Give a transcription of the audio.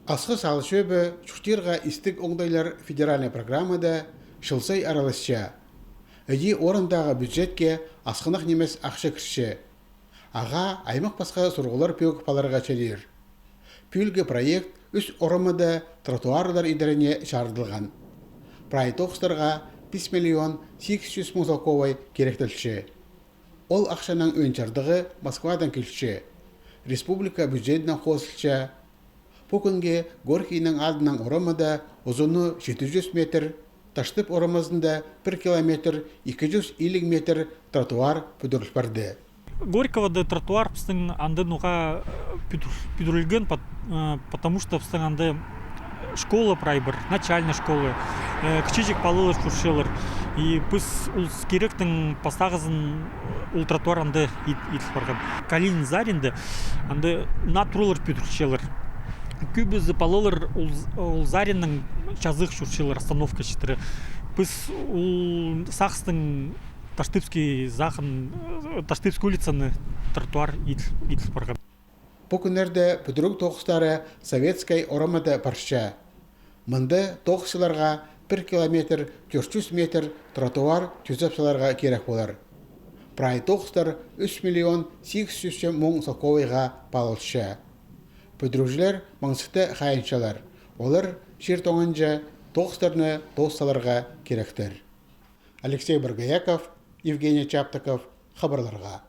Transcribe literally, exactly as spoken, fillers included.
«Асхыс аал чӧбі, чуртирға истіг оңдайлар» федеральнай программада чыл сай араласча. Іди орындағы бюджетке асхынах нимес ахча кірче. Ағаа аймах пасха сурығлар пӧгік паларға чарир. Пӱӱлгі проект ӱс орамада тротуарлар идеріне чарыдылған. Прай тоғыстарға пис миллион сигіс чӱс муң салковай киректелче. Ол ахчаның ӧӧн чардығы Москвадаң килче. Республика бюджедінең хозылча. Пу кӱнге Горькийнің адынаң орамада узуны читі чӱс метр, Таштып орамазында пір километр ікі чӱс илиг метр тротуар пӱдіріл парды. Горьковода тротуар пістің анда ноға, э, пӱдір-, пӱдірілген, пот-, э, потому что пістің анда школа прай пір, начальная школа, э, кічіҷек палалар чӧрчелер. И піс ол с-, киректің пастағызын ол тротуар анда ит-, иділ парған. Калинин, Заринда анда наа туралар пӱдірчелер. Кӧбізі палалар ол, ол Заринның чазығ чӧрчелер, остановка читіре. Піс ол сағыстың Таштыпский сағын, э, Таштыпский улицаны тротуар иділ, иділ парған. Пу кӱннерде пӱдіріг тоғыстары Советскай орамада парча. Мында тоғысчыларға пір километр тӧрт чӱс метр тротуар тӱзеп саларға кирек полар. Прай тоғыстар ӱс миллион сигіс чӱс муң салковайға паалылча. Пӱдірігҷілер маңсыхта хайынчалар. Олар чир тоңынҷа тоғыстарны тоос саларға киректер. Алексей Боргояков, Евгений Чаптыков, хабарларға.